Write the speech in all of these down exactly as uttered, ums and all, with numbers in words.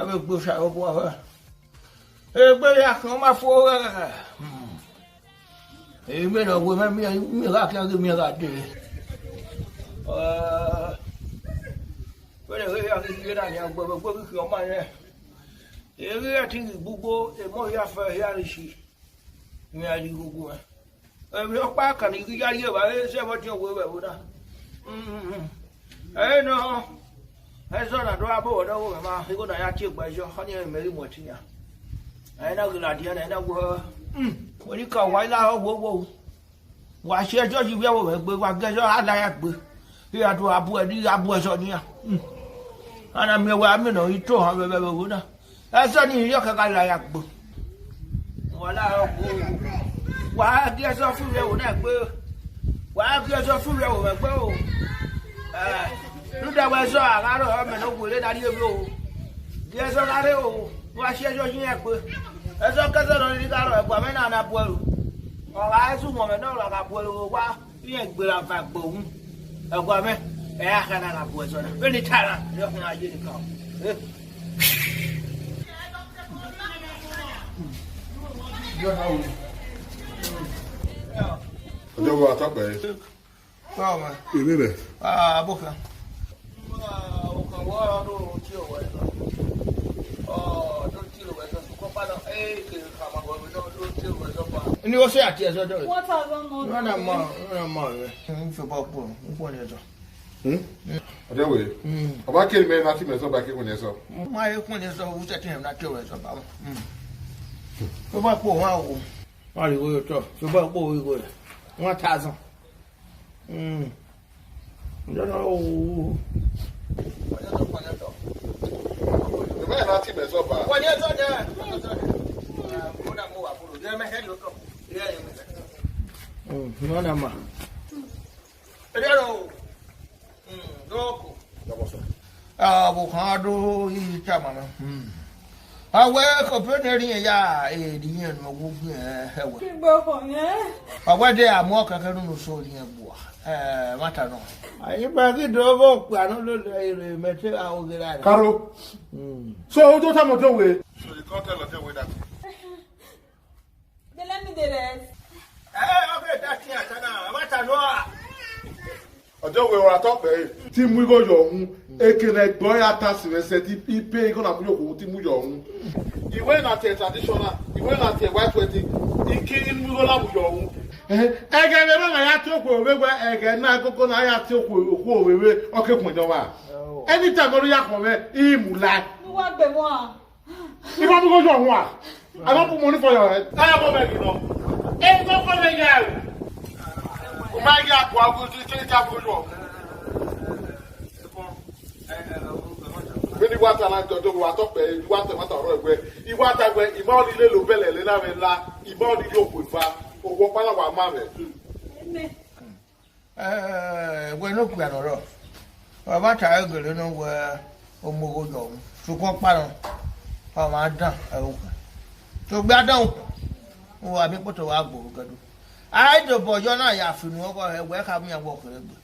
Avbe egbe Osanobua hẹ. Egbe ya khian ma fo ghẹ. Emwi ne ọ wẹ mwẹ, miẹn, miẹn gha khian ghe miẹn gha dee. Ẹ, vbene egbe ya ghi ye na nian, gbe vbe egbe ghi khian ma nẹ. Egbe ya ti ghi gbugbo, emọ hia fẹ hia ni shi. Iran ghi ghogu ẹn. Emwi ọkpa kan ni ghi ya rrie evba, ẹ sẹ vbe ọdiọn wẹ vbe ẹvbo na. Ẹre nọ, ẹzọ na do gha bọ vbe ọdọ ọghomwẹ ma, igho na ya tie gba ẹzọ, ọnii ẹre mẹ ghi mu ẹtin yan. Ẹre na ghi ladian na, ẹre na wẹẹ, wẹ ni ka wa i la ọ wo wo. Wa si ẹzọ yi vbe ẹvbo mwẹ gbe, wa gie ẹzọ gha la ya gbe. Iran do gha bu ẹre, iran bu ẹzọ nian. A na miẹn wẹ a miẹn ne ọ i to ohan vbe ẹvbo na. Ẹzọ ni iyọkẹ gha la ya gbe. Wa la rọ gbe. Wa gie ẹzọ fu vbe ẹvbo na gbe. Wa gie ẹzọ fu vbe ẹvbo mwẹ gbe o. Ẹ, rhunmwuda wẹ ẹzọ a gha rrọọ mẹ ne ọ werriẹ na rrie vbe o. Gie ẹzọ gha rre o. Wa si ẹzọ yi iran gbe. Ẹzọ kẹzọ nọ ni gha rrọọ, ẹguae mwẹ na na bu ẹre o. Ọ gha zẹ uhunmwu mwẹ nọ, ọ gha bu ẹre o. Wa Iran gberra ba gbe uhunmwu. Ẹguae mwẹ, ẹ i gha kha na gha bu ẹzọ na. Vbene I ta na, erriọ khian na ye nìkan. Eh. Ọjọ vbe a tọ kpẹre? Báwo ma? Èmi rẹ. Ah, bó kan. Ni wo se ati ẹzọ dọ. One thousand more. Nọ na ma, nọ na ma rẹ. N fi ba kpo, n kpọ ni ẹzọ. Hmm? Ọjọ wẹ. Hmm. Ọba kiri mẹ na ti mẹ sọ ba ke kun ni ẹzọ. Ma ye kun ni ẹzọ, u se ti na ke wẹ sọ ba. Hmm. Fi ba kpo wa o. Wa ri wo yo tọ. Fi ba kpo wo yo. One thousand. Hmm. Ọjọ na o. Mẹ na ti mẹ sọ ba. Wa ni ẹzọ dẹ. Ẹzọ dẹ. Ko na mo wa bolo. Ye mẹ he yo tọ. Ye ye mẹ. Hmm. Nọ na ma. Erriọ o. Hmm, doko. Doko so. Ah, vbe okhan do yi tama na. Hmm. A wẹ kọmpeni rhiẹn ya, e rhiẹn ne ọ wu gbe ẹwẹ. Kigbe ọkọ yẹn. A wẹ de a mu ọkẹkẹ ne unu so rhiẹn gbua. Eh, mata nọ. Ayi ba ghi do vbe okpia ne ọ lele ere mẹ te a oghe ra. Karo. Hmm. So, o do tama Ọjọ wẹ. So, you can't tell Ọjọ wẹ that. They let me the rest. Eh, okay, that's it, Atana. Mata nọ. Ọjọ wẹ wa tọ kpẹre, te I mu igho yọ uhunmwu, eke ne ẹgbẹe ọre a ta si mwẹ sẹ, te I pay igho na mu ye okhuo, te I mu yọ uhunmwu. Iwẹ na tie traditional, iwẹ na tie white wedding, I ke mu igho na mu yọ uhunmwu. Ẹhẹn, ẹghẹ vbe erha na ya tie okhuo vbe wẹ, ẹghẹ na koko na ya tie okhuo, okhuo vbe wẹ, ọ ke khuẹn dọ wa. Anytime ọ rhie ya khọn mwẹ, I mu la. Mo wa gbe wọn. If I go to one, I don't put money for your head. I have money, you know. Ain't no money there. O ma ya kwa go to change that for you. Vbene I wa ta na jọjọ, wa tọ kpẹre, I wa ta, wa ta ọrọ ẹgbẹ. I wa ta wẹ, I ma ọni lele obẹlẹ lele na vbe la, I ma ọni yo kwe fa, owọ ọkpa na wa ma mwẹ. Amen. Eh, wẹ ne okpia nọ rrọọ, ọ ma ta ẹre gele nọ wẹ, ọ mu igho yọ uhunmwu, sokpan ọkpa nọ, ọ ma dan ẹre okhuo. Sokpan a dan okhuo, u wa miẹn ikpoto wa gbe orhu gẹdẹ. A i dobọ yọ na ya fi unu ọghọ hẹ, wẹ kha miẹn wẹ ọ kherhe gbe.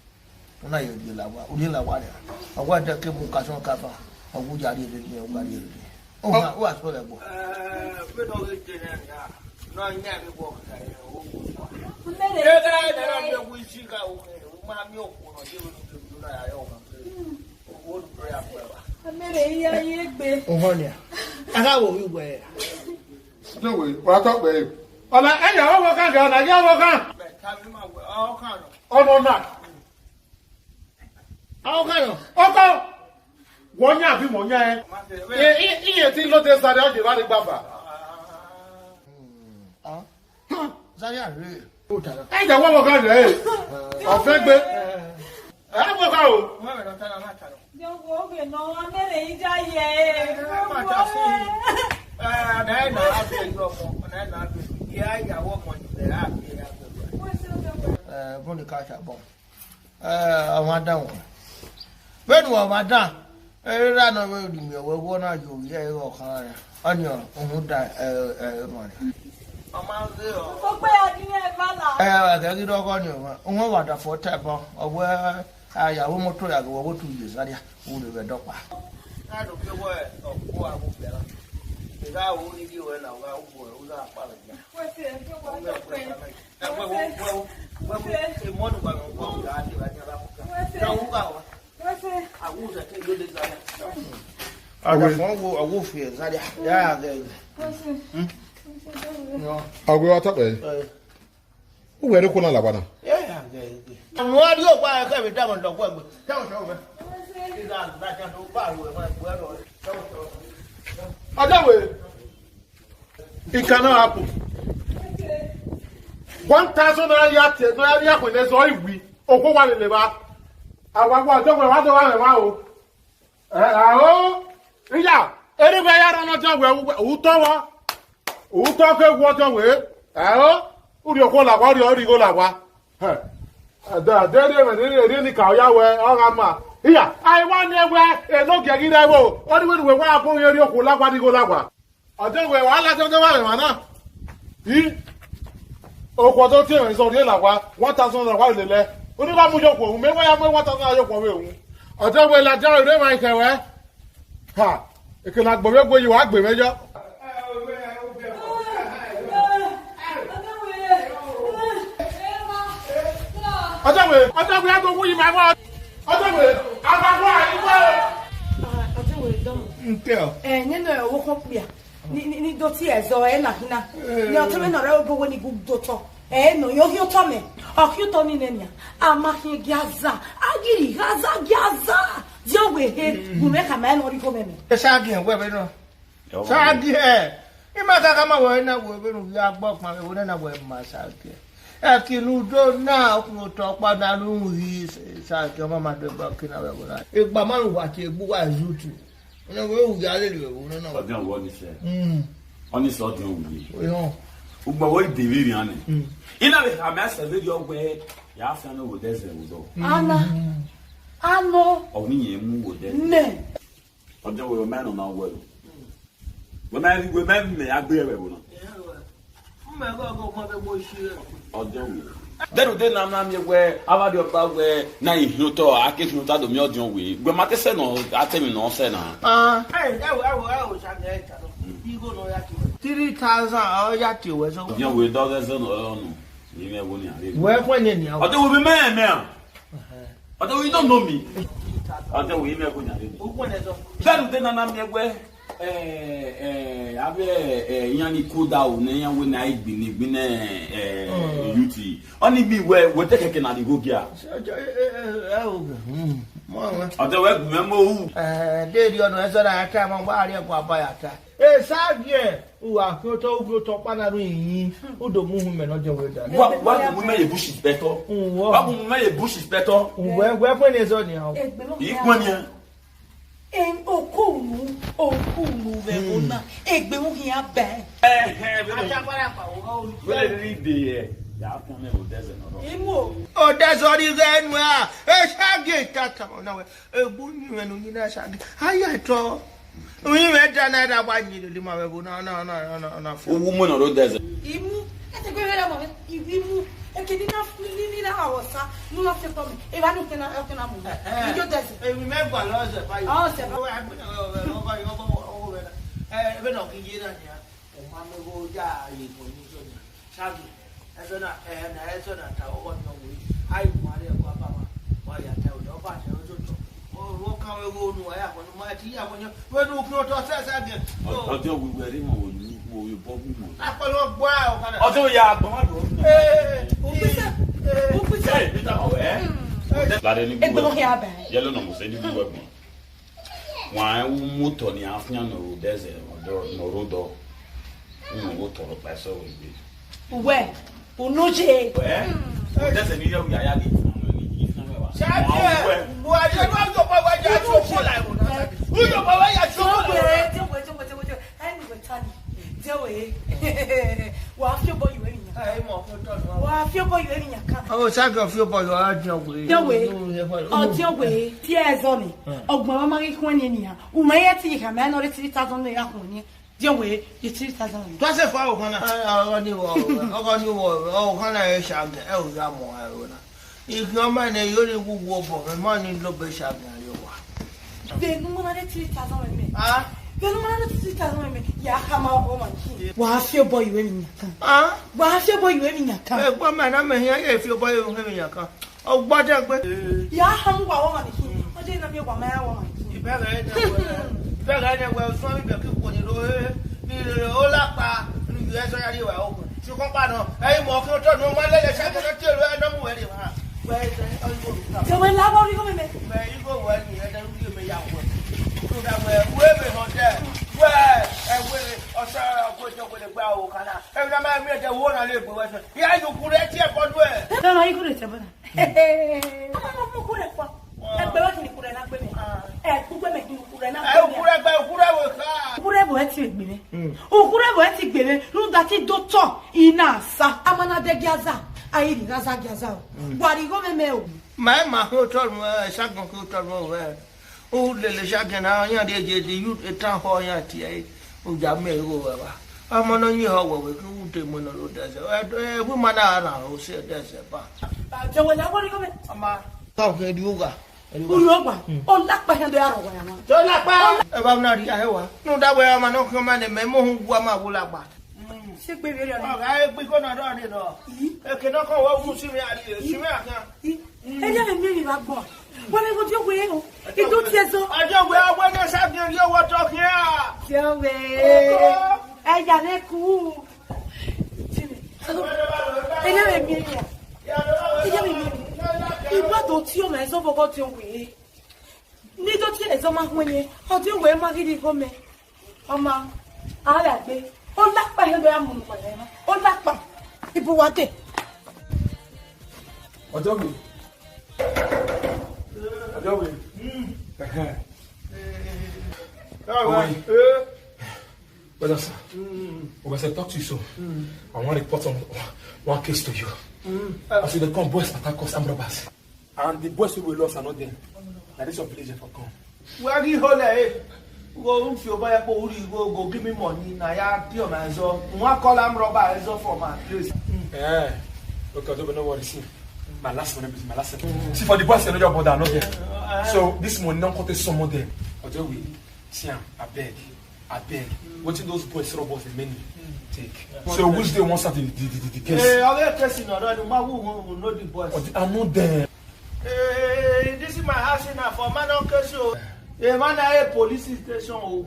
U na ye rhie la owa, u rhie la owa nia. Ọ wa dẹ ke mu ka sọn ka fan, ọ wu ya rhie rhie, ọ wa rhie rhie. Ohan, u wa sẹ ẹre ẹgbọ. Eh, vbene ọ ghi dee nẹ nia, ne ọ yan vbe wọ kha ẹre, ọ wu. Ega ẹdẹ na de wi si gha wu, u ma miẹn okhuo nọ, de vbe unu de unu na ya yọ ọmwa. Wo do ya kpẹ wa. Amẹrẹ iya ye gbe. Ohan nia. A gha wo wi wẹ. No way, wa tọ kpẹre. Ọna, ẹyan ọvbokhan gẹ, ọna gẹ ọvbokhan. Mẹ ta vbe ma wẹ, ọkhan nọ. Ọna ọna. Ọkhan nọ. Ọkọ. Wọ yan abi mọ yan ẹ. Iye ti lo de sare ọ ye vba re gbava. Zaria rèé. Ẹ jẹ́ wọ́n wọ́n kan rẹ̀ ẹ́. Ọ̀fẹ́ gbé. Ẹ wọ́n kan o. Jọ̀wọ́, oge nọ, amẹrẹ yín já yẹ ẹ. Ẹ, ọ̀nà ẹ̀ nà á bẹ̀ yọ ọmọ, ọ̀nà ẹ̀ nà á bẹ̀ yọ. Ìyá ìyàwó ọmọ yìí bẹ̀rẹ̀ á bẹ̀ yà bẹ̀ yọ. Ẹ, bọ́ọ̀lù ká ṣàbọ̀. Ẹ, ọmọ adáhùn. Vbene ọmọ adáhùn, ẹ, ra nọ vbe ru miẹn wẹ, wẹ na yo ye ẹre ọkhan rẹ. Ọni ọ, uhunmwu da, ẹ, ẹ, ọmọ rẹ. Ọ ma ghe ọ. Ọ gbe ya din ẹre eva la. Ẹ, ẹghẹ ghi rọgọ ni ọmọ, uhunmwu wa da fọ ta ẹbọ, ọ wẹ, a ya vbe moto ya ghe wẹ, wẹ tu ye Zaria, u rre vbe ẹdọkpa. Ado ke wẹ ọkpọ aro bẹra. Ega ro ni ye wẹ na, wa ugbọ ẹ, u za kpa vbe ya. Wẹ se, wẹ se, wẹ se, wẹ se, wẹ se. Awe. Awe fo, awe fo Zaria. Ya, ya, ya. Awe wa tọkpẹ. Eh. Uwẹ rre okhuo na la owa na. Àwọn ọdí òkú ara ẹgbẹ́ mi dáhùn lọ́gbọ́ ẹgbẹ́. Dáhùn sọ̀rọ̀ mẹ́. Ọjọ́ wo? It cannot happen. One thousand naira ya te, naira ya kò ní sọ ìwì. Òkú wa lè lè wa. Àwa wa ọjọ́ wo, wa dé wa rẹ̀ wá o. Ẹ, àó, ìyá, eré wẹ ya rán ọjọ́ wẹ, òótọ́ wa. Òótọ́ ke wu ọjọ́ wẹ. Àó, u rhie okhuo la owa, u rhie, u rhie igho la owa. Ẹ, ẹdẹ, ẹdẹ rhie ẹmwẹ, rhie, rhie ni ka ọ ya wẹ, ọ gha ma. Ìyá, a i wa ni ẹwẹ, enogie ghi rre ẹvbo, ọ ni wẹ ne uwẹ wa bọ rhie okhuo la owa, rhie igho la owa. Ọjọ́ wẹ, wa ladian ọjọ́ wa rẹ emwa na. I, okhuo ọjọ́ tie ẹmwẹ zọ rhie la owa, one thousand naira wa lele. U ni wa mu yọ okhuo, u mẹ wa ya mu one thousand naira yọ okhuo vbe wu. Ọjọ́ wẹ ladian rre emwa ikẹwẹ. Ha, ekene agbọn vbe gbe yi, wa gbe mwẹ yọ. Ọjọ́ wẹ, ọjọ́ wẹ, a do wu yi ma ẹmwẹ. Ọjọ́ wẹ, a ma wa ẹmwẹ. Ah, ọjọ́ wẹ, dọ́mọ. N tẹ ọ. Ẹ, yẹn nọ ọvbokhan okpia. Ni, ni, ni do tie ẹzọ ẹ na khin na. Eh. Ne ọ tọ mwẹ ne ọ rre obo wẹ ne I gu do otọ. Ẹ nọ, ọ khian otọ mẹ. Ọ khian otọ ni nẹ nian. A ma khian gia za. A ghi gha za gia za. Diọ wẹ he, gu mwẹ khama ẹre ne ọ rhie igho mwẹ mẹ. Esa giẹn wẹ vbe nọ. Sa giẹn. I ma kaka ma wẹ na wẹ vbene u ya gbe ọkpan vbe na wẹ ma sa giẹn. Ẹki ne u do na, okhuo otọ ọkpa na ne u ghi sa giẹn, ọ ma ma do gbe ọki na vbe ẹvbo na. Egba ma ru wa tie egbe uwa YouTube. Ọna wẹ u ya lele vbe ẹvbo na na. Ọdiọn wẹ ọni sẹ. Mm. Ọni sẹ ọdiọn wẹ. Oyan. Ugbẹn wẹ de vbe rian nẹ. Mm. I na vbe khama ẹsẹ vberriọ wẹ ya fian ne odẹ zẹ vbe odọ. Ana. Ano. Ọ ni yẹn mu odẹ. Nẹ. Ọjọ wẹ, mẹ nọ na wẹ. Wẹ mẹ, wẹ mẹ, mẹ ya gbe ẹvbo na. Ọjọ wẹ. Dẹrẹ ude na na miẹn wẹ, avbe Ọba wẹ, na i hin otọ, a ke hin otọ do miẹn ọdiọn wẹ. Wẹ ma te sẹ nọ, a te emwi nọ sẹ na. Ah. Ẹ, ẹ wo, ẹ wo, ẹ wo, sa ni ẹ ta nọ. Igho nọ ya tie wẹ. Three thousand, ọ ya tie wẹ so. Ọdiọn wẹ, dọghe zẹ nọ, ọ nọ. Ni mẹ wo ni a re. Wẹ khuẹ ni nia. Ọjọ wẹ, mẹ, mẹ. Ọjọ wẹ, you don't know me. Ọjọ wẹ, mẹ wo ni a re. Dẹrẹ ude na na miẹn wẹ. Eh, eh, avbe, eh, iran ni koda o ne iran wẹ ne a i gbinna, gbinna, eh, youth. Ọni bi wẹ, wẹ te kẹkẹ na ni gho gia. Ọjọ wẹ gu mwẹ mo ru. Eh, de rri ọnọ ẹzọ na ya ta, ma gba rrie ẹguae ba ya ta. Esagiẹn, u gha khian otọ, u khian otọ ọkpa na ru iyin, u do mu uhunmwu mẹ ne ọjọ wẹ da. Wa, wa gu mu mẹ ye bush inspector. Wa gu mu mẹ ye bush inspector. Wẹ, wẹ khuẹ ni ẹzọ nia o. I khuẹ nian. Em, okunu, okunu vbe ẹvbo na, egbe mu khian bẹn. Ẹhẹn, vbe ne, vbe ne rri de yẹ, ya kọn nẹ odẹzẹ nọ rọ. Imo. Odẹzẹ ọrre ighẹ enu a, Esagiẹn tata ọna wẹ, egbe uyinmwẹ ne uyinmwẹ Esagiẹn, a ya tọ. Uyinmwẹ da na da wa yin lele ma vbe ẹvbo na, na, na, na, na, na fo. Uwu mu nọ rre odẹzẹ. Imu, ẹsẹ gbe vbe ra ma vbe, imu, ekidi na, ni, ni, ni na wa wọ sa, nu na fẹ tọ mi, evba ni okena, okena mu. Ẹhẹn. Ijo dẹsẹ. Èmi mẹ gbà lọ ọsẹ báyìí. Ọsẹ báyìí. Ọwọ́ ẹgbẹ́ náà, ọwọ́, ọwọ́, ọwọ́ rẹ̀ náà. Ẹ, ebe náà kì í yé náà nìyà. Ọmọ mi wo ya ayé ìbọn ní ìjọ yẹn. Ṣáàgì, ẹsẹ̀ náà, ẹ, ẹ, ẹsẹ̀ náà ta ọwọ́ ní ọwọ́ yìí. Ayé ìbọn alẹ́ ẹ̀kọ́ bá wa. Wọ́n yà ta ọ̀dọ́ ọba àti ẹ̀rọ tó tọ̀. Wọ́n, wọ́n kàn wé wo nu ayé àpọ̀jù máa ti yà wọ́n yẹn. Wọ́n ní òkun ọ̀tọ̀ sẹ́sẹ́ gẹ̀. Ọ-, ọjọ́ wíwẹ̀ rí mọ̀ wò ní wo ìbọn mímọ̀. Apọ̀lọ́ gbọ́ ọ̀kadà. Ọjọ́ ya àgbọ̀n wà lóhùn. Ee, ee, ee. Ẹ, Peter, ọ̀wẹ́. Ee. Lare ni Egbe gbogbo. Mo hia ba. Yẹlo na mo se ni gbogbo ẹ̀gbọ́n. Wan ẹ wu moto ni afian no ro dẹzẹ, no ro dọ. Unu wo tọrọ pa ẹsẹ wẹ egbe. Uwẹ, unu je. Ẹ? Dẹzẹ ni yẹ wu yaya ni. Ṣáájú ẹ, Buhari ló ń jọba wá yá tí ó kó láì wò náà. Ó jọba wá yá tí ó kó láì wò náà. Jọ̀wọ́, jọ̀wọ́, jọ̀wọ́, jọ̀wọ́. Anyway, Tani, jọ̀wọ́, eh. Wà á fi ọbọ yòó ènìyàn. Ẹ, ẹ mọ̀ fún tọ́nu wa. Wà á fi ọbọ yòó ènìyàn kan. Ó ṣáàgì fi ọbọ yòó á jẹun wèé. Jọ̀wọ́, ọjọ́ wèé, tí ẹ zọ ni, ọgbọ̀n wa máa ń kún ẹni ènìyàn. Ùmọ̀ yẹn ti yìí kà mí, ẹ nọ rí three thousand naira kún ni. Diẹ wẹ ye three thousand naira. Tọ́sẹ̀ fún àwọn kan náà. Ẹ, ọkọ ni wọ, ọkọ ni wọ, ọkọ náà ẹ ṣàgẹ̀, ẹ ò yá mọ̀ ẹ ò náà. Ìgbìmọ̀ ọmọ ẹ̀ yóò ní wúwo bọ̀, ẹ má ní ló bẹ ṣàgẹ̀ ayọ̀ wá. Vbene u ma na rre three thousand mwẹ mẹ. Ah. Vbene u ma na rre three thousand mwẹ mẹ. Ya khama ọmwa ni khin. Wa fi obọ ye emwi yan kan. Ah. Wa fi obọ ye emwi yan kan. Egbe ma na mẹ hian ye fi obọ ye emwi yan kan. Ọgbọdẹgbe. Ya khama uwa ọmwa ni khin. Ọ je na miẹn wa ma ya ọmwa ni khin. Ibẹghe ne wẹ, ibẹghe ne wẹ, sọ mi bẹ ki kpo ni ro, ni ro, o la kpa, ni yẹ sọ ya rri wa o. Sukọ kpa nọ, ẹ i mọ ọke otọ nọ, ma lele Sagiẹn nọ, te ro ẹ nọ mu wẹ rri wa. Wẹ, ẹ, ọ, igho ru ta. Jẹ wẹ la wọ rhie igho mẹ mẹ. Mẹ igho wẹ ni, ẹ dẹ ru rhie mẹ ya wẹ. Ru da wẹ, wẹ mẹ họn dẹ. Wẹ, ẹ wẹ, ọsa, ọgọ jọ wẹ le gba o kana. Ẹ na ma mi dẹ wo na le gbe wẹ sẹ. Ya yu kure tie bọdu ẹ. Ẹ ma igho rẹ tie bọdu. Ọmọ, ọmọ, ọmọ, ukure kua. Ẹgbẹ wẹ kini ukure na gbe mẹ. Ẹgbẹ mẹ kini ukure na gbe mẹ. Ukure gbe, ukure wẹ kha. Ukure wẹ ti gbe mẹ. Ukure wẹ ti gbe mẹ. Rhunmwuda te I do otọ, I na sa. A ma na dẹ giaza, a i rhie ghaza giaza o. Wa rhie igho mẹ mẹ o. Ma ẹ ma khin otọ ru, ẹ, Sagiẹn khin otọ ru wẹ. U lele Sagiẹn na, iran rhie ye de yu etan họ iran tie ẹre, u ya miẹn igho vbe evba. Ọmọ ne ọ yin ehọ wẹwẹ, ke u te mu nọ ro dẹsẹ. Ẹ, ẹ, wu ma na ra ro se dẹsẹ ba. Jẹ wẹ la wọ rhie igho mẹ. Ọma. Ka u khin rhie ugha. Uyo gba, ọ la kpa khian do ya rọ wa ya ma. Ọ la kpa. Ẹ ba na rhie ahẹ wa. Ne u da wẹ ọma ne ọ khian ọma ne mẹ, mo hu gua ma wo la kpa. Se gbe vberriọ ni. Ọ gha egbe igho na dọ ni nọ. Eke ne ọ kọ wẹ u si mwẹ a rhie, si mwẹ a khian. Ẹ jẹ vbe miẹn emwi vbe agbọn. Wẹ vbe gho die owe o. I do tie ẹzọ. Ọjọ wẹ, a wẹ ne Sagiẹn rhie owẹ otọ khian. Tie owe. Oko. Ẹ ya ne ku. Ẹ jẹ vbe miẹn emwi a. Ẹ jẹ vbe miẹn emwi. I wa do tie ọmwa ẹzọ vbe ọgọ die owe. Ne I do tie ẹzọ ma khuẹn yẹn. Ọ die owe ma ghi rhie igho mẹ. Ọma, a gha gbe. Ọ la kpa hẹ do ya mu unu kpa nẹ. Ọ la kpa. Ibu wa de. Ọjọgbe. Ọjọgbe. Ẹhẹn. All right. Owe. Eh. Brother, sir. Mm. We must talk to you so. Mm. I want to report on one case to you. Mm. As we dey come, boys attack us, armed robbers. And the boys wey we lost are not there. Na this your village for come. Wẹ ghi hole e, gho u fi obọ ya kpo u rhie igho, gho give me money, na ya die ọmwa ẹzọ. Wan call armed robber ẹzọ for my place. Eh, okay, don't, no worry, see. My last one, my last one. See, for the boys, they no just bother, not there. Eh. So this money, don't cut it, some of them. But we, see am, I beg. Abeg, wetin those boys rob us, the many take. So which day wan start the the the the case? Eh, ọghe case nọ rẹ, ma wu unu know the boys. But I know them. Eh, this is my house na for man on case o. Eh, man na a police station o.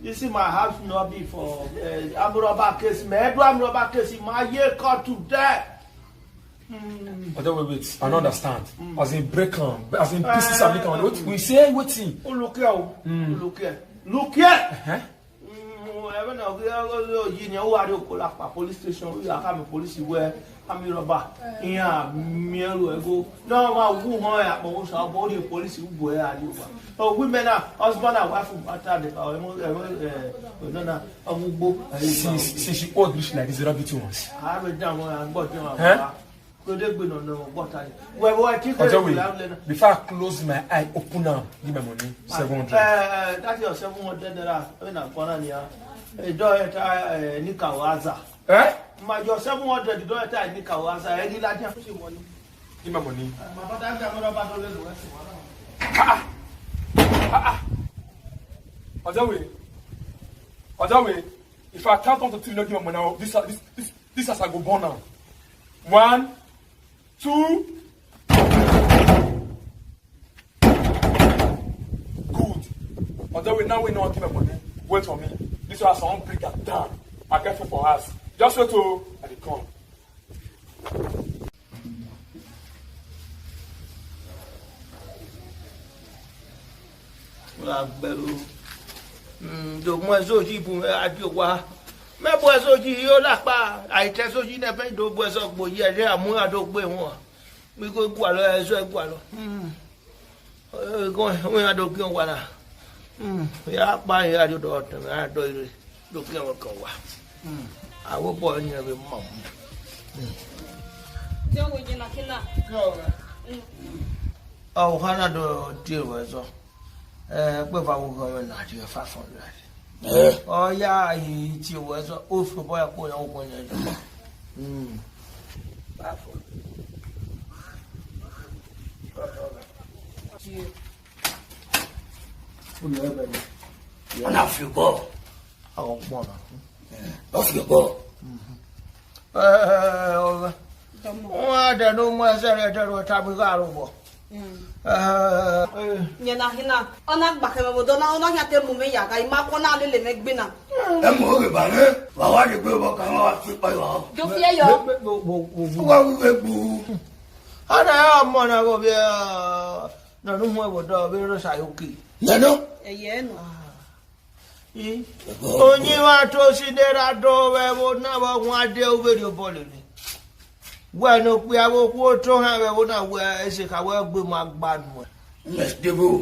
This is my house no be for eh, armed robber case. Me do armed robber case, ma ye court today. But then wait, wait. I don't understand. As in break am, as in pieces and make am. Wait, we say wetin? Oh, look here, oh. Look here, look here. Uh-huh. Mm, ẹvẹn na, ọ ghi, ọ ghi, ọ yi ni, ọ wa rrie Okolakpa police station, ọ ya khama police wẹ armed robber iran miẹn ru ẹgo. Na ma wu họn ẹ akpọ wo sa, ọ rrie police, u bu ẹ a rrie owa. Ọ wi mẹ na, husband and wife matter dey, ọ, ẹmọ, ẹmọ, ẹ, ọdọ na, ọ wu gbo. Since, since you old reach like this, you don't do things. A rẹ dan wọn, a gbọ dan wọn. Huh? Kodegbe nọ nọ gbọta ni. Wẹ, wẹ, ki Ọjọ́ wẹ, before I close my eye, open am, give me money, seven hundred. Eh, that your seven hundred naira, when I gonna near. Eh, don't enter, eh, Nikawaza. Eh? My, your seven hundred, don't enter Nikawaza, any larger money. Give me money. My brother, I'm gonna buy the rest of it. Ah, ah. Ah, ah. Ọjọ́ wẹ, Ọjọ́ wẹ, if I count one to three, you no give me money, this, this, this, this house I go burn am. One, two. Good. Until we now we no give me money. Wait for me. This house I wan break am down. I get food for house. Just wait o, I dey come. Agbẹro. Mm, do mu ẹzọ yi bu mẹ a die owa. Mẹ bu ẹzọ yi, o la kpa, a i te ẹzọ yi nẹ, mẹ do bu ẹzọ gbo yi, ẹre a mu iran do gbe wọn. Mi ko gualọ, ẹzọ ẹ gualọ. Mm. Ẹ, ẹ, iran do gie owa na. Mm, ya kpa iran do do ọtẹn, iran do ire. Do gie wọn kan owa. Mm. Avbe obọ ni ẹ vbe ma mu. Mm. Te ọ wẹ ye na ke na. Mm. Ọ, ọ ha na do die ruẹ ẹzọ. Ẹ, ẹkpẹvba vbe ughe mwẹ na rhie five hundred. Eh. Ọ ya i tie ruẹ ẹzọ, o fi obọ ya kpo ya okhuo yan ẹzọ. Mm. Five hundred. Tie. Ọ na fi obọ. Ọ kpọnmwẹ. Ọ fi obọ. Eh, ọ, wọn dẹ ne u mu ẹzẹ rẹ dẹrẹ ta mi gha ro vbọ. Eh, eh. Yẹn na hin na, ọ na gba khẹ mwẹ vbe odọ na, ọ na khian te mu mwẹ ya gha, I ma kọ na lele mwẹ gbinna. Ẹ mu oghe ba mwẹ, wa wa de gbe obọ kan, wa fi pa wa. Do fi ẹyọ. Gbe, gbe, gbe, gbe, gbe. Wa wi we gbu. Ana ọmọ na gho vbe, eh, nọ ne u mu ẹvbo dọ vbe rre Osayoke. Nana. Ẹyẹ nọ. I, oyin mwa to si ne ra do vbe ẹvbo na vbe ọhuan de u vbe rhie obọ lele. Wẹ ne okpia vbe okhuo to hẹn vbe ẹvbo na wẹ ese kha wẹ gbe ma gba nuẹn. Mẹ debo,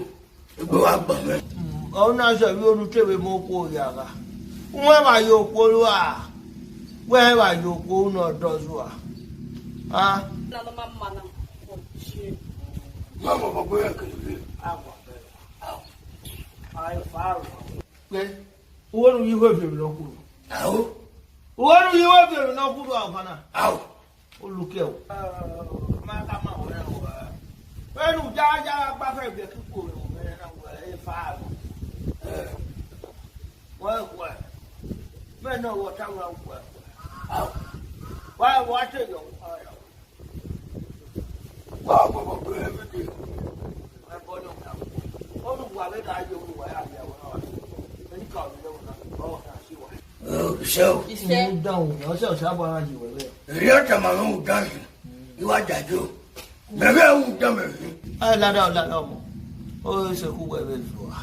egbe wa gba mẹ. Mm, ọ na sẹ vbe onu te vbe mu okhuo ya gha. Wẹ ma ye okhuo rua. Wẹ ma ye okhuo ne ọ dọ zua. Ah. Na no ma ma na. Ma ma ma gbe ya kele. Awa. Ai, faro. Pé, uwẹ ne u ye ihoe viọ emwi ne ọ khuo. Ao. Uwẹ ne u ye ihoe viọ emwi ne ọ khuo, a ọkhan na. Ao. Olukiẹ o. Ma ka ma wẹ na wẹ. Vbene u ya ya gba fẹ biẹ ke ikhuo mwẹ na wẹ, e fa. Wẹ wẹ. Mẹ ne ọ wọ ta wẹ wẹ. Ao. Wa wa te yọ. Wa gbọgbọ gbe everything. Ẹbọ ne ọ ka. Ọ nu wa vbe na ye oru wa ya via wa. Ẹni ka ọ lẹ wa na. Ọ ka si wa. Ọ, sẹ o. Isẹ. Mu dan o, ọ sẹ, ọ sẹ abọ ara yi wẹ lẹ. Eri ọ tama mwẹ u dan si. I wa jajo. Mẹ ghẹ u dan mẹ si. Ẹ lada, ọ lada ọmọ. O se ku wẹ vbe zua.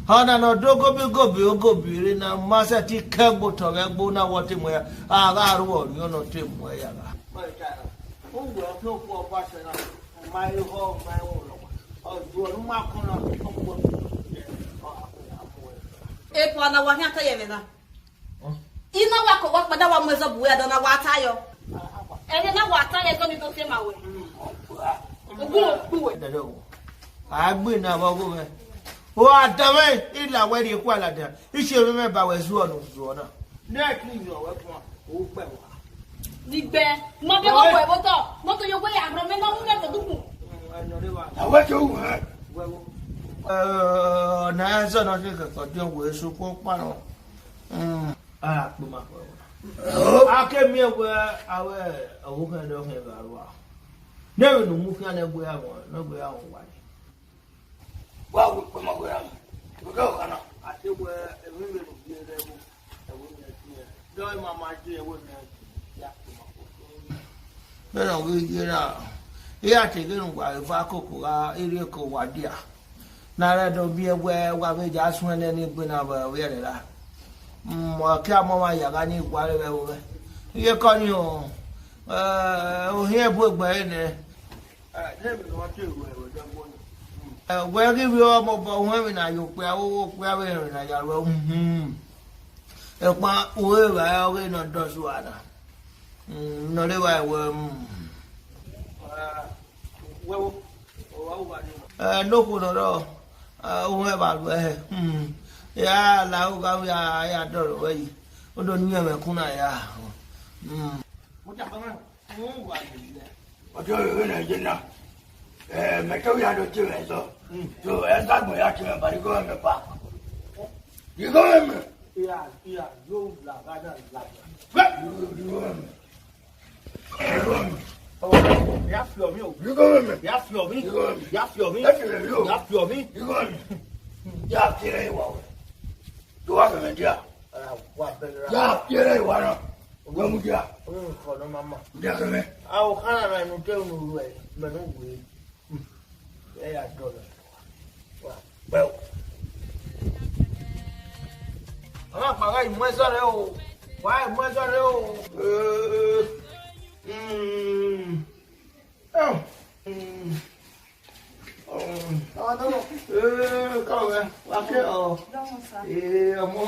Ọna nọ do gobi gobi ogobi re na ma sẹ ti kẹ gbo tọ vbe gbo na wọ te mu ya. A gha ru ọriọn nọ te mu ya gha. Uwẹ ọke okhuo ọkpa sẹ na, ọ ma he họ, ọ ma he wọ lọkpa. Ọ ju ọre u ma kọn na, ọ khuo. Epa na wa khian ta ye ẹmwẹ na. I na wa kọ wa kpada wa mu ẹzọ bu wẹ adọ na wa ta yọ. Ẹmwẹ na wa ta yọ, ẹzọ ni do fiema wẹ. Ogun okpu wẹ. Dẹdẹ o. A gbe na vbe ọgho mwẹ. O adamwẹ, I la wẹ rhie kua ladian. I si emwi mwẹ ba wẹ zuọ ne u zuọ na. Nẹ ki yọ wẹ kua, o gbẹ wa. Ni gbẹ, ma bẹ wọ wẹ vbe otọ, mọto yo wẹ ya rhọ mẹ na wu mẹ ko dukun. Awẹ ke wu hẹ. Wẹ wo. Ẹ, ọna ẹzọ na ke kẹkẹ ọdiọn wẹ sokpan kpanọ. Mm. A ra kpe ma kpẹ wẹ. A ke miẹn wẹ avbe ọvbokhan ẹdẹ ọkhan vbe arua. Ne ẹmwẹ ne u mu khian ne ẹgbẹe ya wọn, ne ẹgbẹe ya wọn wa yi. Wa wu kpẹ ma wẹ ra mẹ. Wẹ kẹ ọkhan na. A te wẹ ẹmwẹ vbe ne u biẹ rẹ vbo, ẹvbo ne ẹ biẹ. Dọ ima ma je ẹvbo ne ya kpe ma kpẹ. Vbene ọ ghi ye na, iran te ghe ne uwa eva koko gha erriọ eke owa dia. Na rẹ do biẹ wẹ wa vbe ya suẹn nẹ ne egbe na vbe ovbi ẹre ra. Mm, ọ kia mọ ọmwa ya gha ni gualọ vbe ẹvbo mwẹ. Iye kọ ni o, eh, ohiẹn bu egbe ẹre nẹ. Eh, de emwi ne ọ te ru ẹre, wẹ dẹ guọnọ. Eh, wẹ ghi vbe ọmọ obọ uhẹn emwi na ye okpia, okpia vbe emwi na ya ruẹ, uhunmwu. Ẹkpa, u re evbare ọghe ne ọ dọ zua na. Mm, ne ọ re evbare wẹ, mm. Wẹ wo, ọ wa wu vbe arre. Eh, ne okhuo ne ọ rrọọ, eh, uhẹn vbe aruẹ hẹ. Mm. Ya la ogha vbe a ya dọrọ ruẹ yi. Ọ do ni ẹmwẹ kun na ya. Mm. Ọjọ rere ne je na. Eh, mẹ te ya do tie mwẹ ẹzọ. Mm. So, ẹzọ agbọn ya tie mwẹ ba, igho mwẹ ba. Igho mwẹ. Iya, iya, yo la, la, la, la. Igho mwẹ. Igho mwẹ. Ya fi ọmọ o. Igho mwẹ. Ya fi ọmọ. Igho mwẹ. Ya fi ọmọ. Ya fi ọmọ. Igho mwẹ. Ya fi ọmọ. Igho mwẹ. Tó wá fẹ̀mẹ̀ díà. Ara wa bẹ̀rẹ̀ ra. Yà á fi ẹrẹ́ ìwà náà. Wọ́n mú díà. Ó ń kọ̀ ọ́ mama. Díà fẹ̀mẹ̀. A ò kára ra inú tẹ́ òun rú ẹ̀, mẹ̀nú wèé. Ẹ yà dọ̀lọ̀. Wà pẹ́ o. Àwọn àpàrà ìmú ẹ sọ̀rọ̀ o. Wà á ìmú ẹ sọ̀rọ̀ o. Ee. Mm. Ẹ o. Mm. Ọmọ tó mọ̀. Ee, káwọn ẹ, wà á kẹ́ ọ. Ee, ọmọ.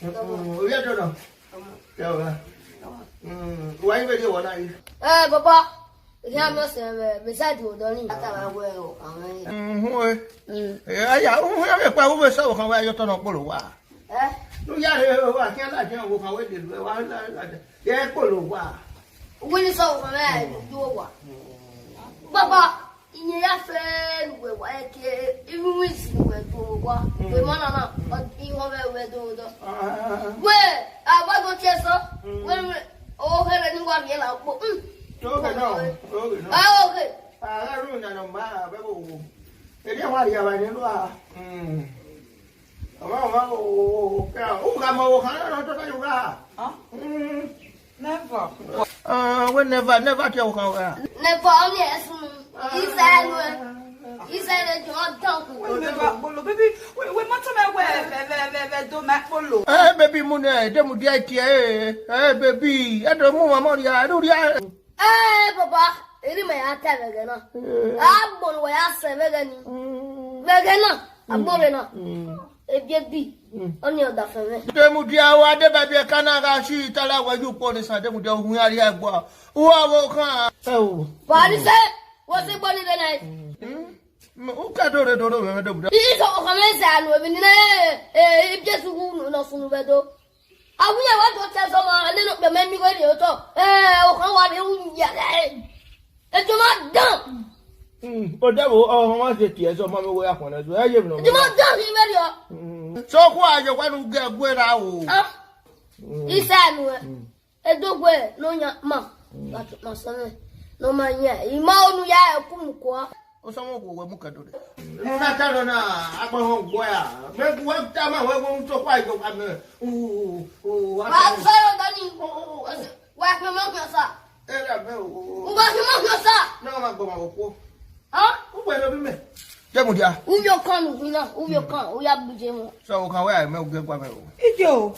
Mm, orí ẹ̀dọ̀ náà. Kẹ́ ọ rà. Mm, wà á yí bẹ́ẹ̀ dé wọ̀ náà yìí. Ẹ, bàbá, ìyá mi ọ̀sẹ̀ rẹ̀, mi ṣáàjì ò dọ́rí. Látara wẹ o, àwọn ẹ̀yìn. Mm, ẹ. Mm. Ẹ, ẹ yà, ó yà mí pa owó sọ̀rọ̀ kan wá, ayọ́tọ̀ náà pọ̀ ló wà. Ẹ? Ló yà rẹ̀, ó wà kí aláàjì àwọn kan wé lè lu ẹ wá, láàjì. Ẹ pọ̀ ló wà. Owó ní sọ̀rọ̀ kan mẹ́rin ló dúró wà. Bàbá. Iyẹn ya fẹ ne uwẹ wa ẹki, iru izi ne uwẹ do wa. Wẹ ma nana, ihọn vbe wẹ do dọ. Wẹ, a wa do tie sọ. Wẹ, wẹ, o here ni wa miẹn la kpo. Oge nọ, oge nọ. Ah, oge. Ah, ru na nọ ma, vbe wo. Eri wa ria ba ni lu a. Ọmwa, ọmwa, o, o, o, o, u gha ma ọvbokhan na ne ọ tota ye u gha? Ah? Mm. Never. Ah, wẹ never, never tie ọvbokhan wẹ ra? Never, ọni ẹ sunu. Isa ẹ nuẹ. Isa ẹ jọ dan ku. Wẹ never kpolo, baby. Wẹ, wẹ ma tọ mẹ wẹ, vẹ, vẹ, vẹ, vẹ do mẹ kpolo. Eh, baby, mu nẹ, de mu dia tie, eh, eh, baby, ẹ do mu mama ria, ẹ do ria. Eh, papa, eri mẹ ya ta vbe ẹghẹ na. Eh. Agbọn ne uwa ya sẹ vbe ẹghẹ ni. Mm. Vbe ẹghẹ na, agbọn vbe na. Mm. Ebiebi, mm, ọni ọdafẹn mwẹ. Demudia, wa deba biẹ ka na gha si itara wẹ ye ukpo ni san, Demudia, uhun ya rhie ẹgbua. Uwa vbe ọvbokhan. Ẹ o. Parise, wo si gbo ni rre na. Mm. Mm, u ka do rre do rre ovbi mwẹ, Demudia. Iso ọvbokhan mwẹ sẹ anu emwi ni na, eh, eh, Jesu wu ne ọ sunu vbe do. Awẹ wa do tie sẹ ọmwa, a nene okpia mẹ miẹn igho rhie otọ. Eh, ọvbokhan wa rhie u ya. Ejo ma dan. Mm, o dẹ vbo, ọ, ọ ma se tie sẹ ọmwa mwẹ igho ya khuan na, so, ẹ ye emwi ne ọ. Ejo ma dan rhie vberriọ. Mm. So, khu a ye wa ne u gẹ gue ra o. Ah. Mm. Isa nuẹ. Mm. Edo gue ne ọ yan ma. Mm. But ma sẹ mwẹ. Ne ọ ma yan. I ma onu ya ẹku mu kua. Osọmọ wo wẹ mu kẹdo re. Unu na ta nọ na, agbọn họn gbo ya. Mẹ gu wẹ ta ma wẹ wo to kwa ijo kwa mẹ. U, u, u, wa ta. Wa sọrọ dọni. U, u, u, wa pe mọ kẹ sa. Ẹ ra mẹ o. U wa pe mọ kẹ sa. Na ma gbọ ma wo kwo. Ha? U gbẹ lo bi mẹ. Demudia. U yo kan nu na, u yo kan, u ya buje mo. So, ọvbokhan wẹ a mẹ u gẹ gua mẹ o. Ijo.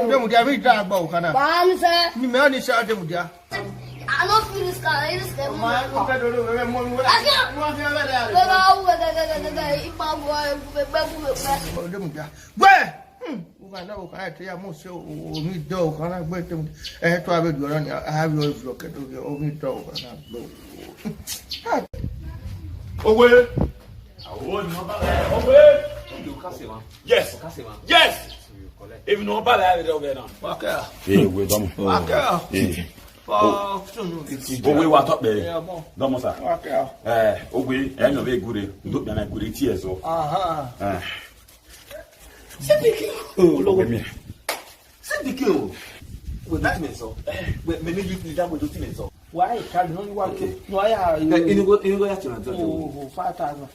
Demudia, mi da gba ọvbokhan na. Ba mi sẹ. Ni mẹ ọ ni sẹ Demudia. I no feel this kind, this kind. Ma, u fẹ do lo mẹ mo lu. Akia. Mo fi ọbẹ da. Baba, u gẹ, gẹ, gẹ, gẹ, gẹ, ipa bu, bu, bu, bu, bu, bu. O Demudia. Gbe! Hmm. U gha na ọvbokhan te ya mo se o, o, o mi dọ ọvbokhan na gbe Demudia. Ẹ to avbe du ọna ni, a vbe vlog kẹdo, o mi dọ ọvbokhan na gbe. Owe. Owe. Owe. You can say, man. Yes. You can say, man. Yes. Even no bala ya vbe na. Wa kẹ. Eh, we dọmọ. Wa kẹ. Eh. Owe wa tọ pẹ. Dọmọ sa. Wa kẹ. Eh, owe, ẹ nọ vbe gure. Ndo bia na gure tie ẹzọ. Aha. Eh. Sidiki. Owe mi. Sidiki o. We do ti mẹ sọ. We me me you da we do ti mẹ sọ. Why ka no wa ke. No ya. Inu go, inu go ya ti na do. Oh, five thousand.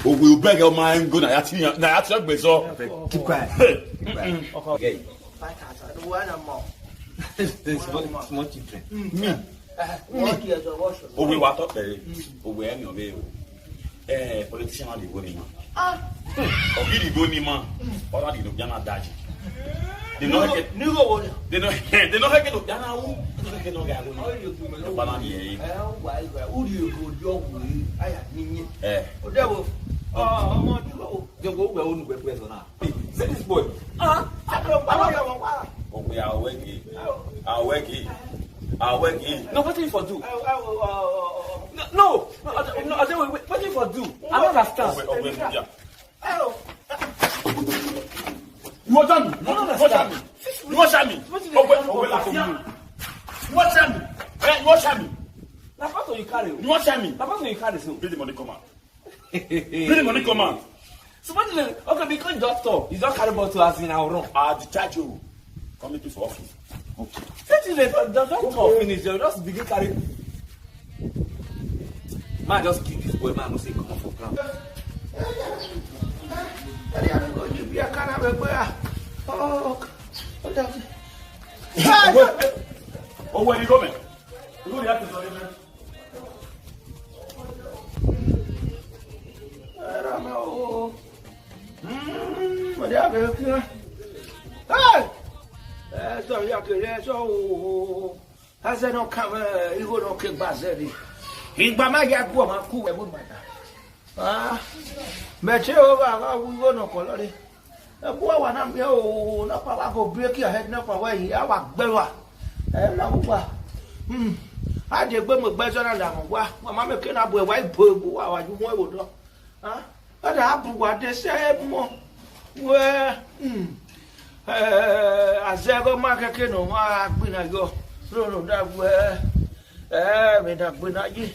Owe, u bẹghe ọma ẹn go na ya ti, na ya ti ọgbe zọ. Keep quiet. Keep quiet. Okay. Five thousand. Why not more? Small, small children. Me. Owe wa tọ pẹre. Owe ẹni ọvbe o. Eh, politician na de wo ni ma. Ọ ghi de wo ni ma. Ọ na de no bia na daji. De no heke, ni go wo ni. De no, de no heke no bia na wu. De no heke no ga wo ni. Ọ ba na ni e. Eh, wa, wa, u ri ogo yo we, aya ni ni. Eh. O de wo. Ọmọ ni wo. Yo go we onu we present na. See this boy. Ah, I don't, I don't. Owe, awegi. Awegi. Awegi. No, wetin you for do? No, no, no, I don't, wait, wait, wetin you for do? I don't understand. Owe, Owe, yeah. You want me? You want me? You want me? You want me? Owe, Owe, laugh for me. You want me? Eh, you want me? Na pastor you carry o. You want me? Na pastor you carry so. Bring the money come out. Bring the money come out. So what is it? Okay, because doctor, you don't carry bottle as in our room. I discharge you. Come meet me for office. Okay. Since you dey don don talk finish, you just begin carry. Man just kill this boy, man, no say come off for ground. Owe, Owe, you go, man. You go, you have to. Ẹ ra mẹ o. Mm, ọdẹ abẹ kí wọn. Hey! Ẹ sọ ya kere ẹ sọ o. Azẹ nọ kan mẹ, igho nọ ke gba zẹ ni. Igba ma ya gu ọmọ ku wẹ bu mada. Ah, mẹ te o gha gha wu igho nọ kọlọ re. Ẹbu wa na miẹn o, na pa wa go break your head, na pa wa yi, a wa gbẹ wa. Ẹ na wu wa. Hmm. A de gbe mu egbe zọ na la wa. Wa ma mẹ ke na bu wa ibo egbu wa wa ju wọn ewo dọ. Ah, ọ da bu wa de se mọ. Wẹ, hmm. Eh, azẹghẹ ma kẹkẹ nọ ma gbina yọ. Roro da wẹ, eh, mẹ da gbina yi.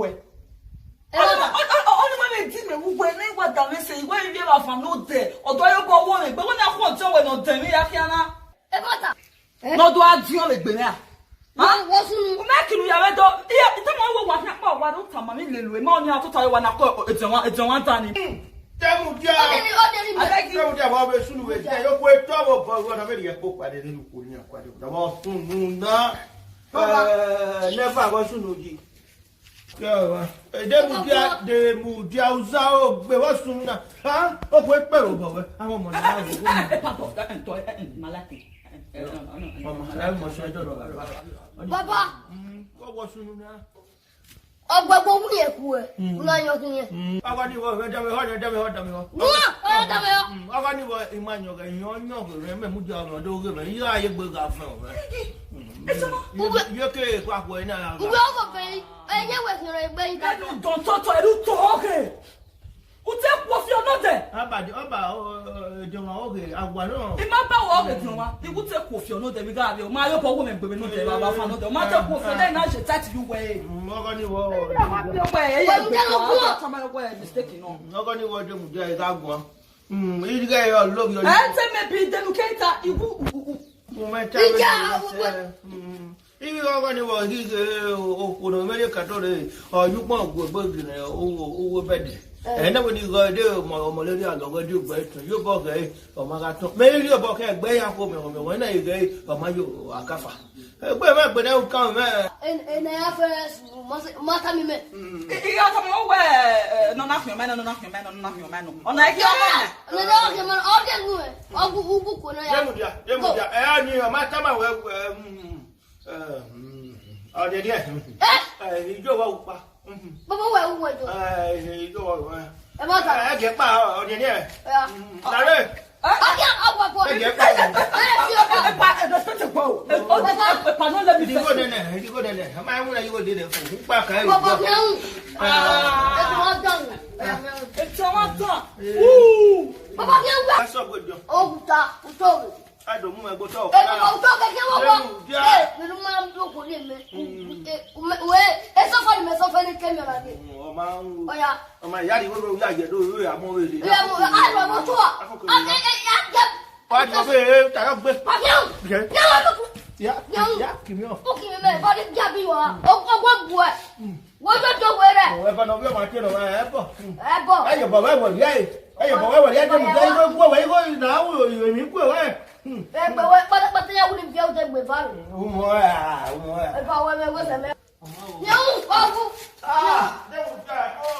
uwẹ. Ọni ma vbe di mẹ vbe uwẹ ne I wa da mwẹ sẹ, I wẹ ivbi evba fan nodẹ, ọdọ ye obọ wo mwẹ, egbe wẹ na khu ọdiọn wẹ ne ọ dẹ mwẹ ya khian na. Ebọta. Ne ọ do a diọn vbe egbe mwẹ a? Wẹ sunu. U mẹ kinu ya vbe dọ, iye, I tama wẹ wa khian kpa, wa do tama mwẹ lele, ma ọni a tota ye wa na kọ ediọn wa, ediọn wa dan ni. Tẹmu dia. Ọdẹ ni, ọdẹ ni mẹ. Abeg. Tẹmu dia, wa vbe sunu vbe dia, yo kue tọ vbe obọ, wa na vbe riẹ kpo kpade ni, lu kpo ni a kpade, wa sunu na. Baba. Eh, never wa sunu ji. Kẹ wa. Eh, de mudia, de mudia uza o gbe wa sunu na. Ha? O kue kpe ro bọ wẹ. Àwọn ọmọ na. Eh, eh, eh, eh, pardon, eh, eh, to, eh, eh, malaki. Eh, eh, no, no, no. Ọmọ na mo sọ ẹjọ lọ. Baba. Mm, wa wa sunu na. Ọgbẹgbẹ wuni ẹku ẹ. Mm. Una yọ kun yẹn. Mm. Ọgọ ni wọ, dami họ, dami họ, dami họ. Wọ́n, ọ̀rẹ́ dami họ. Mm, ọgọ ni wọ, ima yọ gẹ, yọ yọ gẹ, mẹ mu dia ọmọ do gẹ, mẹ, yọ aye gbe ga fẹ ọmọ. Mm. Ẹ sọ ma. Yọ ke kwa kwa na. Uwe ọgọ bẹyìn. Ẹyẹ wẹ fi ọ̀rọ̀ ẹgbẹ́ yín ká. Ẹnu dọ̀ntọ̀tọ̀, ẹnu tó ọ̀gẹ̀. U te khuo fi ọnọdẹ. Ọba, ọba, ọ, ọ, ẹdẹ ọmwa ọghe, awa nọ. I ma ba wẹ ọghe ẹdẹ ọmwa, I wu te khuo fi ọnọdẹ vbe I gha rrie, ọ ma rhie obọ wẹ mwẹ gbe vbe nọdẹ, vbe afa nọdẹ, ọ ma te khuo fi ọnọdẹ na je tight you wẹ. Mm, ọgọ ni wọ. Ẹ, wa fi ọwẹ, ẹ, ẹ, ẹ, ẹ, mistake nọ. Mm, ọgọ ni wọ, de mu dia, I gha guan. Mm, I ghe ọ lo vbe ọ. Ẹ te mẹ bi denu ke ta, I wu, u, u, u. Mo mẹ ta. Ija, vbe ọ, u, u. Mm. Ivbi ọgọ ni wọ ghi ghe okhuo ne ọ mwẹ ye ka dọre, ọ ye ukpọn gu egbe gie ne uwu, uwu bẹdẹ. Eh. Ẹ na wẹ ne I ghe ọre de ọmọ, ọmọ lele alọ ghe de ogbe tọn, ye obọ ghe ọ ma gha tọn. Mẹ rhie obọ khẹ egbe ya kho mẹ, mẹ wẹ na ghe ọ ma yo akafa. Egbe mẹ gbe ne u kan mẹ. En, en ya fẹ ma ta mi mẹ. I, I gha tama wẹ, eh, nọ na khian mẹ nọ, nọ na khian mẹ nọ, nọ na khian mẹ nọ. Ọna ghi ọmọ mẹ. Nọ na khian mẹ, ọ ghe gu mẹ. Ọ gu, gu, gu ko na ya. Ye mu dia, ye mu dia. Ẹ, ni ọ ma tama wẹ, wẹ, mm. Eh, mm, ọdẹdẹ. Eh? Eh, ijo wa upa. Mhm. Baba wẹ uwe jo. Eh, ijo wa upa. Ẹ bọ ta. Eh, ẹgẹ pa ọdẹdẹ. Ya. Mm, dare. Ọkẹ ọgbọ bọ. Ẹgẹ pa. Ẹ fi ọkọ. Ẹ pa, ẹ respect pa o. Ẹ, ọ, ẹ pa no let me. Igo nene, igo nene. Ma mu na igo nene fo. Upa ka e. Baba mi un. Ah. Ẹ tọ wa dọn. Ẹ tọ wa dọn. Ooh. Baba mi un. Aso gbodo. Oguta, uto. A do mu ẹgbẹ otọ. Ẹ, baba, otọ kẹkẹ wọ wọ. Ẹ, mi ma do ko le mẹ. Mm. Ẹ, mẹ, wẹ, ẹ sọ fọ ni mẹ sọ fẹ ni kẹ mi ra de. Mm, ọ ma ń. Ọya. Ọ ma ya ri wo ya yẹ do, ya mọ we de. Ya mọ, a lọ mọ tó. A, ẹ, ẹ, ya jẹ. Wa jọ be, e, ta yọ gbe. Wa jẹ. Jẹ. Ya wa ko. Ya, ya, kimi o. O kimi mẹ, body jabi wa. O, o, wa bu ẹ. Mm. Wo yo do were. Ẹ bọ nọ, wẹ ma tie nọ, ẹ bọ. Ẹ bọ. Ẹ yẹ bọ, wẹ wẹ, ẹ. Ẹ yẹ bọ, wẹ wẹ, ẹ dẹ mu, ẹ, igo, igo, wẹ, igo, na, wo, yo, mi ku, wẹ. Hmm. Ẹ gbẹ wẹ, pátápátá ya wuli fi ọjẹ gbẹ va rẹ. Ọmọ ẹ, ọmọ ẹ. Ẹ bá wẹ, wẹ, wẹ, sẹ mẹ. Yẹ ń kọ wú. Ah, dẹ mu ja, o.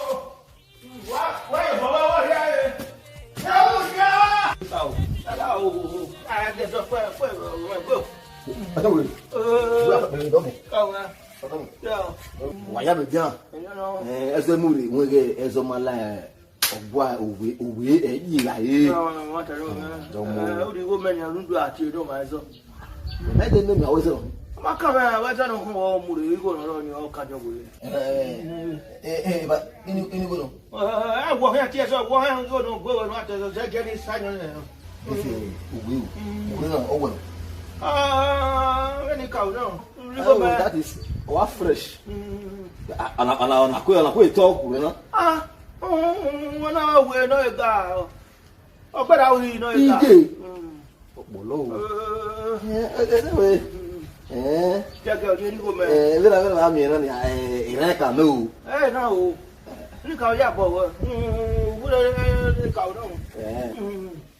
Wá, wá, yẹ bọ, wẹ, wẹ, ẹ. Dẹ mu ja. Sa o, sa o, o, o. A, dẹ sọ pé, pé, pé, pé. Ẹ tọ́ wẹ̀. Ẹ. Wúrà pẹ̀lú ìdánwò. Káwọn. Wa ya mẹ bian. Ẹzọ mu rre, wẹ ghe ẹzọ ma la, ọgua, owe, owe, ẹ yi la ye. Dọmọ. Ẹ, o di igho mẹ ni, unu do a tie do ma ẹzọ. Mẹ de ne mi awẹ zọ. Ma ka mẹ, awẹ zọ no khun ọ mu rre, igho nọ ni ọ ka jọ wẹ. Ẹ, ẹ, ẹ, ba, ini, ini igho nọ. Ẹ, ẹ, wọ hẹ tie ẹzọ, wọ hẹ igho nọ, gbe wẹ no a tie ẹzọ, zẹ jẹ ni sa yọn nẹ. Ese owe o. Owe na, ọ wẹ. Ah, ẹni ka o nọ. Oh, that is, wa fresh. Mm. A, ana, ana, ana kwe, ana kwe talk, you know? Ah, mm, wọn na wẹ nọ ega. Ọgbẹdẹ awi nọ ega. Ige. Mm. Ọpọlọ o. Eh. Eh, eh, eh, eh. Eh. Kẹkẹ ọdẹ ni ko mẹ. Eh, vera, vera, mi na ni, eh, ira ka me o. Eh, na o. Ni ka ya bọ wẹ. Mm, wúrẹ ni ka o na. Eh. Mm.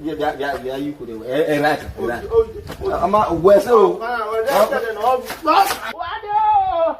Via, via, via, via, you could, eh, eh, right, right. Ama, wẹ se o. Wa de o.